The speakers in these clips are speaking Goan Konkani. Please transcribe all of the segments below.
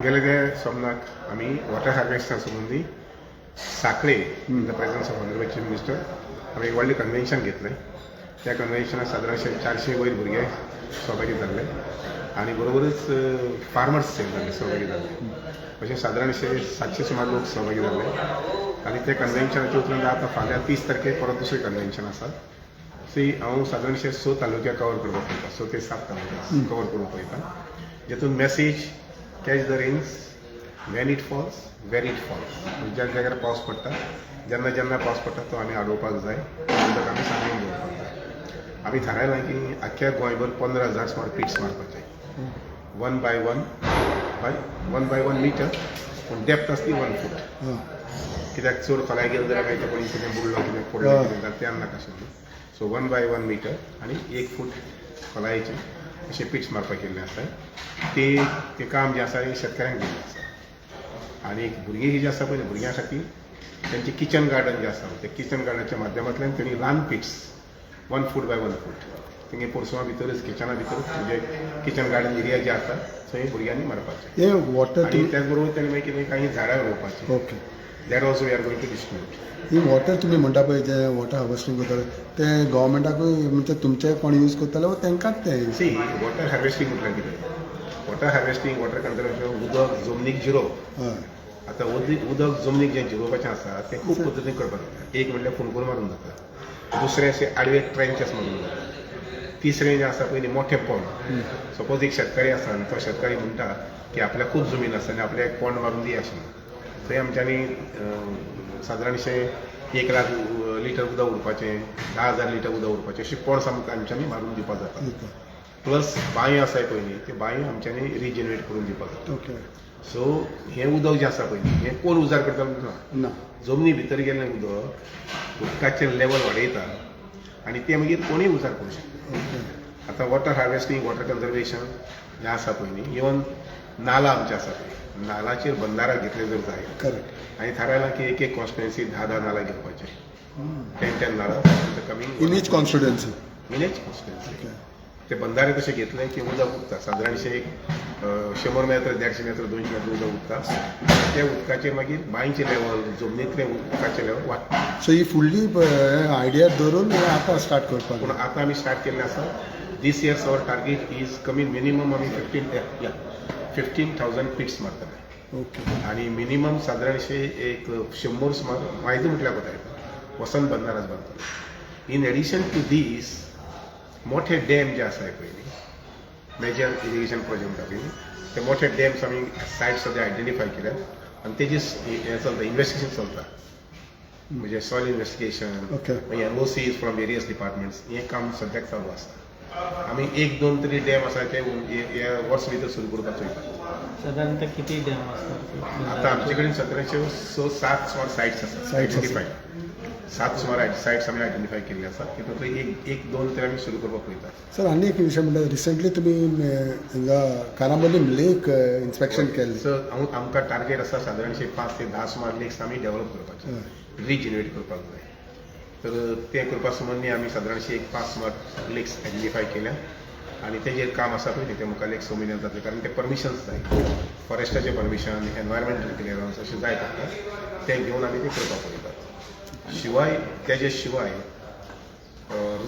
गेले सोमनाक आमी वॉटर हार्वेस्टा संबंदी साखळे, in the presence of Honourable Chief Minister, आमी एक व्हडलें कन्व्हेन्शन घेतलें. त्या कन्व्हेन्शनाक सादारणशे 400 वयर भुरगे सहभागी जाल्ले आनी बरोबरच फार्मर्स जाल्ले, सहभागी जाल्ले. अशें सादारणशे 700 सुमार लोक सहभागी जाल्ले आनी त्या कन्व्हेन्शनाच्या उपरांत आतां फाल्यां 30 तारखेर परत दुसरें कन्व्हेन्शन आसा. सी, हांव सादारणशे स तालुक्या कवर करपाक पळयता, 6 ते 7 तालुक्या कवर करूंक पळयता, जेतून message, catch the rains when it falls, where it falls. ज्या जाग्यार पावस पडटा, जेन्ना जेन्ना पावस पडटा, तो आमी आडोवपाक जाय, उदक आमी सांबाळून दवरपाक जाय. आमी थारायलां की आख्ख्या गोंयभर 15,000 सुमार पिट्स मारपाचे, 1 by 1 by 1 by 1 meter, पूण डेप्थ आसली 1 फूट. कित्याक चड खोलाय गेले जाल्यार मागीर कोणी कितें बुडलो, कितें पडलो, कितें जालें, तें नाका आशिल्लें. सो 1 बाय 1 मिटर आनी 1 फूट खोलायेचे अशे पिट्स मारपाक केल्ले आसा. ते तें काम जें आसा हें शेतकाऱ्यांक दिल्लें आसा आनी भुरगीं ही जी आसा पळय, भुरग्यां खातीर तेंचें किचन गार्डन जें आसा, त्या किचन गार्डनाच्या माध्यमांतल्यान तेणी ल्हान pits, 1 foot by 1 foot, तेंगे पोरसुवा भितरच, किचना भितर, म्हणजे किचन गार्डन एरिया जे आसा थंय भुरग्यांनी मारपाचें. हे वॉटर आनी त्याच बरोबर तेणी मागीर कितें काही झाडां रोवपाचीं. That also we are going to distribute. He water तुमी म्हणटा पळय, जे वॉटर हार्वेस्टिंग करताले, ते गव्हर्मेंटाकूय म्हणजे तुमचे कोण यूज करताले वा तांकांच ते? सी, वॉटर हार्वेस्टिंग म्हटल्यार कितें? वॉटर हार्वेस्टिंग, वॉटर कन्जर्वेशन, उदक जमनीक जिरोवप. आतां उदक जमनीक जें जिरोवपाचें आसा, तें खूब पद्दतीन करपाक जाता. एक म्हणल्यार फोंडकूल मारून जाता, दुसरें अशें आडवे ट्रेंचेस मारून जाता, तिसरें जें आसा पयलीं मोठे पोंड. सपोज एक शेतकारी आसा आनी तो शेतकारी म्हणटा की आपल्याक खूब जमीन आसा आनी आपल्याक एक पोंड मारून दी अशें म्हणून. थंय आमच्यांनी सादारणशें 1 लाख लिटर उदक उरपाचें, 10,000 लिटर उदक उरपाचें, अशें पोंड आमच्यांनी मारून दिवपाक जाता. प्लस बांयो आसाय पयलीं, त्यो बांयो आमच्यांनी रिजनरेट करून दिवपाक जाता. सो हें उदक जें आसा पळय, हें कोण उजार करता ना. ना. जमनी भितर गेल्लें उदक उदकाचें लेवल वाडयता आनी तें मागीर कोणूय उजार करूं शकता. आतां वॉटर हार्वेस्टिंग, वॉटर कन्जर्वेशन जें आसा पळय न्ही, इवन नाला आमचे आसा पळय, नालाचेर बंदारा घेतले जर जाय आनी थारायलां की एक एक कॉन्स्टिट्युएन्सी धा धा नाला घेवपाचे, 10 10 नाला coming. In each constituency? In each constituency. ते बंधारे तशे घेतले की उदक उरता. सादारणशें एक 100 metre, 150 metre, 200 metre उदक उरता. त्या उदकाचेर मागीर बांयचें लेवल, जमनींतलें उदकाचें लेवल वाडटा. सो ही फुडली आयडिया धरून हें आतां स्टार्ट करपाक पूण आतां आमी स्टार्ट केल्लें आसा. This year's our target is कमी मिनिमम आमी 15 या 15,000 पिट्स मारतले. आनी मिनिमम सादारणशे एक 100 सुमार म्हायती म्हटल्यार कोता येता, वसंत बंधाराच बांदतले. इन एडिशन टू these, मोठे डॅम जे आसाय पयलीं, मेजर इरिगेशन प्रोजेक्ट म्हणटा पळय, ते मोठे डॅम्स आमी सायट सद्या आयडेंटिफाय केल्यात आनी तेजी हें चलता, इन्वेस्टिगेशन चलता, म्हणजे सॉयल इन्वेस्टिगेशन, मागीर एनओसीज फ्रॉम वेरियस डिपार्टमेंट्स, हें काम सद्याक चालू आसा. आमी एक दोन तरी डॅम आसा ते ह्या वर्स भितर सुरू करपाक चोयता. साधारणतः किती डॅम असतात? आता आमचे कडेन सतराशे स सात सुमार सायट्स आसात. Sites आसात. आयडेंटिफाय सात सुमार सायट्स आमी आयडेंटिफाय केल्ले आसात. तितूंतले एक एक दोन तरी आमी सुरू करपाक पळयतात. सर, आनी एक विशय म्हणल्यार रिसंटली तुमी हिंगा कारांबोलीम लेक इन्स्पेक्शन केल्लें. सो हांव आमकां टार्गेट आसा, सादारणशे 5 ते 10 सुमार लेक्स आमी डेव्हलप करपाचे, रिजनरेट करपाक जाय. तर तें करपा संबंदी आमी सादारणशे एक पांच सुमार लेक्स आयडेंटिफाय केल्या आनी तेजेर काम आसा पळय न्ही, तें मुखार एक 6 म्हयन्यान जातलें, कारण ते परमिशन्स जाय, फॉरेस्टाचें परमिशन, एनवायरमेंटल क्लियरन्स अशें जाय पडटा. तें घेवन आमी तें करपाक पळयतात. शिवाय तेजे शिवाय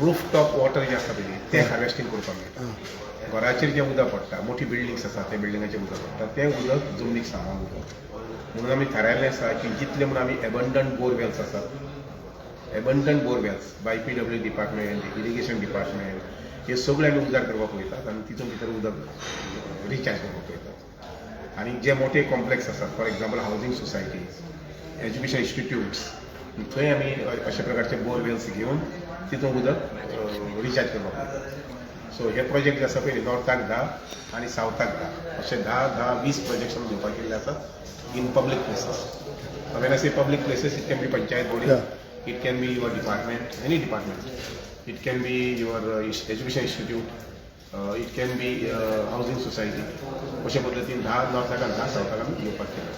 रूफ टॉप वॉटर जें आसा पळय, तें हार्वेस्टींग करपाक मेळटा. घराचेर जें उदक पडटा, मोठी बिल्डिंग्स आसा, त्या बिल्डिंगाचेर उदक पडटा, तें उदक जमनीक सामावून उरता. म्हणून आमी थारायल्लें आसा की जितले म्हूण आमी एबंडंट बोरवेल्स आसात, abandoned borewells by PW department, irrigation department, हे सगळे आमी उजार करपाक पळयतात आनी तितून भितर उदक रिचार्ज करपाक पळयतात. आनी जे मोठे कॉम्प्लेक्स आसात, for example housing societies, education institutes, थंय आमी अशा प्रकारचे बोरवेल्स घेवन तितून उदक रिचार्ज करपाक पळयतात. सो हे प्रोजेक्ट जे आसा पयलीं नॉर्थाक 10 आनी सावथाक 10, अशे 10 10 20 प्रोजेक्ट्स आमी घेवपाक केल्ले आसात in public places. When I say public places, it can be panchayat body, it can be your department, any department. It can be your education institute, it can be housing society. अशा पद्दतीन 10 नॉर्थाक आनी 10 सावथाक आमी घेवपाक केलें.